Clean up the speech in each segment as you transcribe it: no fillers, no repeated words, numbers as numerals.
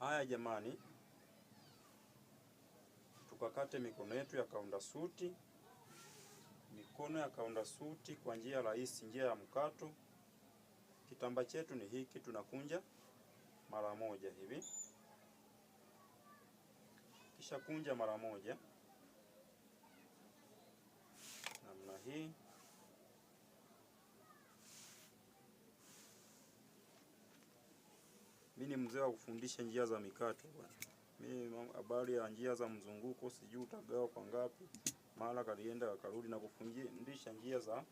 Haya jamani, tukakate mikono yetu ya kaunda suti. Mikono ya kaunda suti kwa njia rahisi, njia ya mkato. Kitambaa chetu ni hiki, tunakunja mara moja hivi. Kisha kunja mara moja namna hii. Mimi ni mzee wa kufundisha njia za mikato bwana. Mimi habari ya njia za mzunguko sijui utagawa kwa ngapi, mara kalienda akarudi na kufundisha njia za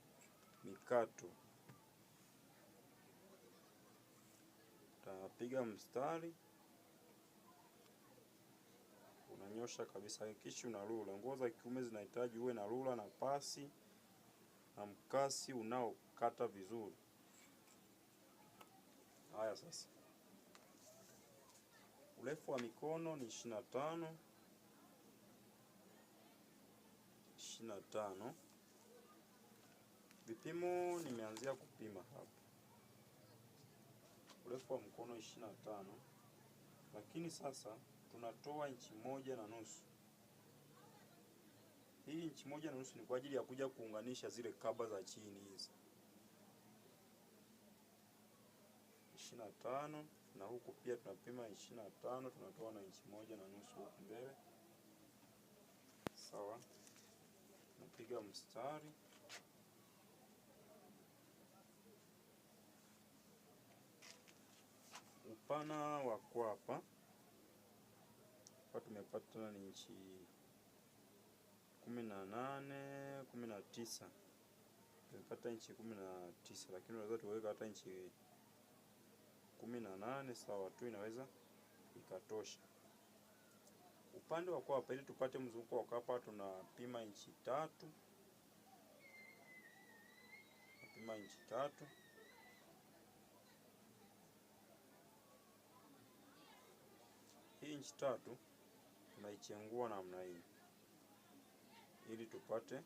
mikato. Utapiga mstari, unanyosha kabisa, hakikisha una rula. Nguo za kiume zinahitaji uwe na rula na pasi na mkasi unaokata vizuri. Haya sasa, urefu wa mikono ni 25. 25. Vipimo nimeanzia kupima hapa. Urefu wa mkono 25. Lakini sasa tunatoa inchi 1.5. Hii inchi 1.5 ni kwa ajili ya kuja kuunganisha zile kaba za chini hizi. 25, na huku pia tunapima 25, tunatoa na inchi 1.5 huku mbele. Sawa. Napiga mstari. Upana wa kwapa hapa tumepata ni inchi 18, 19. Tumepata inchi 19, lakini unaweza tuweka hata inchi 18, sawa tu, inaweza ikatosha. Upande wa kwapa, ili tupate mzunguko wa kwapa, tunapima inchi 3. Tunapima inchi 3. Hii inchi 3 tunaichengua namna hii ili tupate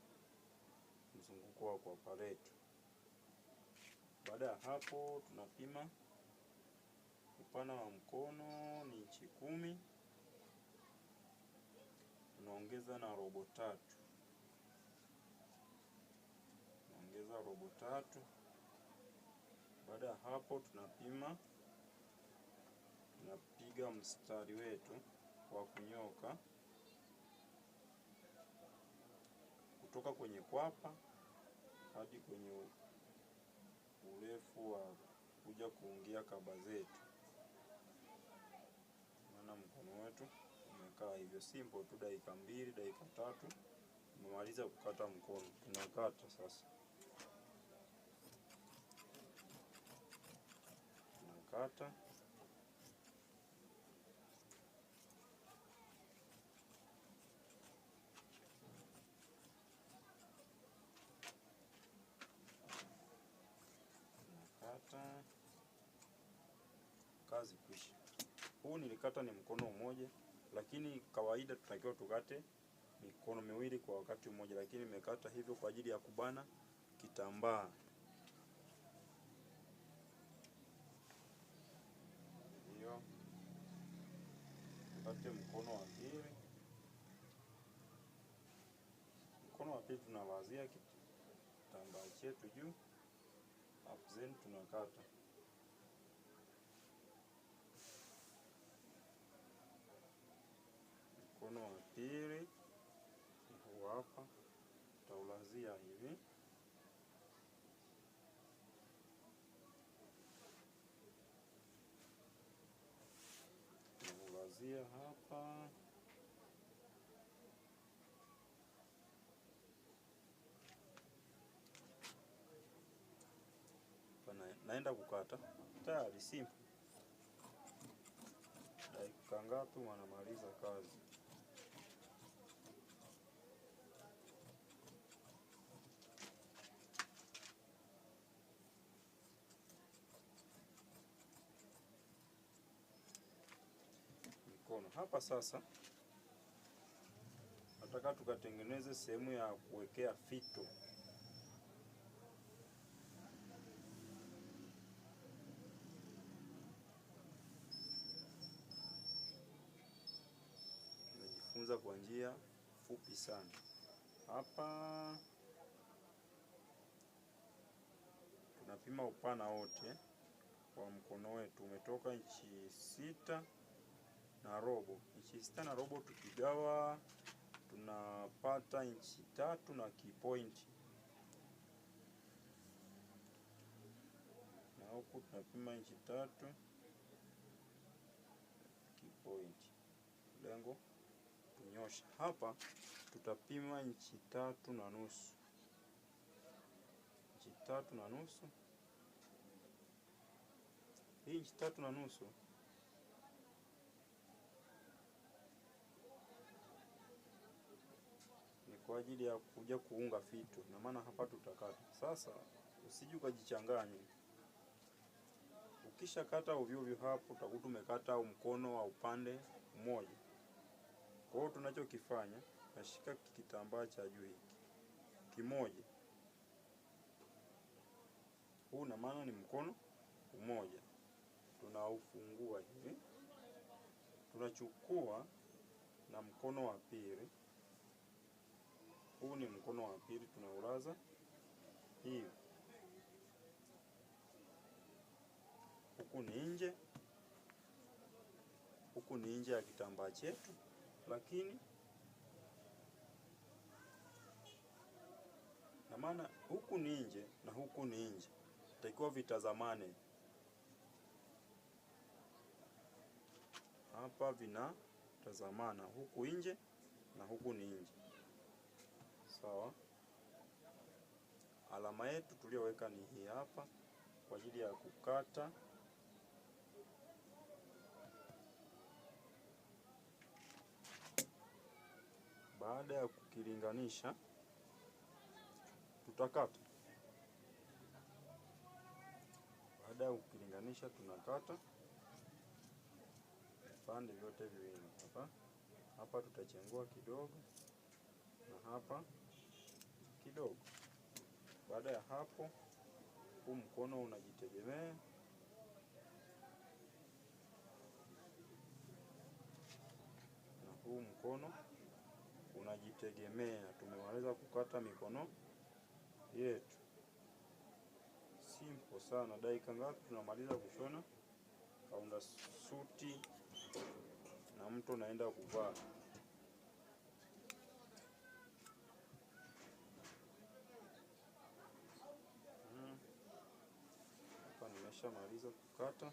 mzunguko wa kwapa letu. Baada ya hapo tunapima upana wa mkono ni inchi 10, tunaongeza na robo tatu. Tunaongeza robo tatu. Baada ya hapo tunapima, tunapiga mstari wetu wa kunyoka kutoka kwenye kwapa hadi kwenye urefu wa kuja kuungia kaba zetu. Maana mkono wetu umekaa hivyo simple tu, dakika 2, dakika 3 umemaliza kukata mkono. Tunakata sasa. Tunakata. Tunakata. Kazi kwisha. Huu nilikata ni mkono mmoja, lakini kawaida tunatakiwa tukate mikono miwili kwa wakati mmoja, lakini nimekata hivyo kwa ajili ya kubana kitambaa. Hiyo tukate mkono wa pili. Mkono wa pili tunalazia kitambaa chetu juu, alafu then tunakata. Mkono wa pili huu hapa tutaulazia hivi. Tunaulazia hapa. Naenda kukata. Tayari simple. Dakika ngapi wanamaliza kazi? Mikono hapa sasa nataka tukatengeneze sehemu ya kuwekea fito. Tunajifunza kwa njia fupi sana. Hapa tunapima upana wote kwa mkono wetu, umetoka inchi 6.25. Inchi 6.25 tukigawa tunapata inchi 3 na kipointi. Na huku tunapima inchi 3 kipointi. Lengo tunyosha. Hapa tutapima inchi 3.5. Inchi 3.5. Hii inchi 3.5 ni kwa ajili ya kuja kuunga fito, na maana hapa tutakata. Sasa usije ukajichanganya. Ukishakata ovyo ovyo hapo utakuta umekata mkono wa upande mmoja. Kwa hiyo tunachokifanya, nashika kitambaa cha juu hiki kimoja. Huu na maana ni mkono mmoja. Tunaufungua hivi. Tunachukua na mkono wa pili. Huu ni mkono wa pili, tunaulaza hivi. Huku ni nje. Huku ni nje ya kitambaa chetu, lakini na maana huku ni nje na huku ni nje, takiwa vitazamane. Hapa vinatazamana, huku nje na huku ni nje. Sawa. Alama yetu tuliyoweka ni hii hapa kwa ajili ya kukata. Baada ya kukilinganisha tutakata. Baada ya kukilinganisha tunakata vipande vyote viwili. Hapa hapa tutachengua kidogo na hapa kidogo. Baada ya hapo huu mkono unajitegemea. Na huu mkono unajitegemea. Tumemaliza kukata mikono yetu. Simple sana. Dakika ngapi tunamaliza kushona kaunda suti na mtu anaenda kuvaa. Hapa nimeshamaliza kukata.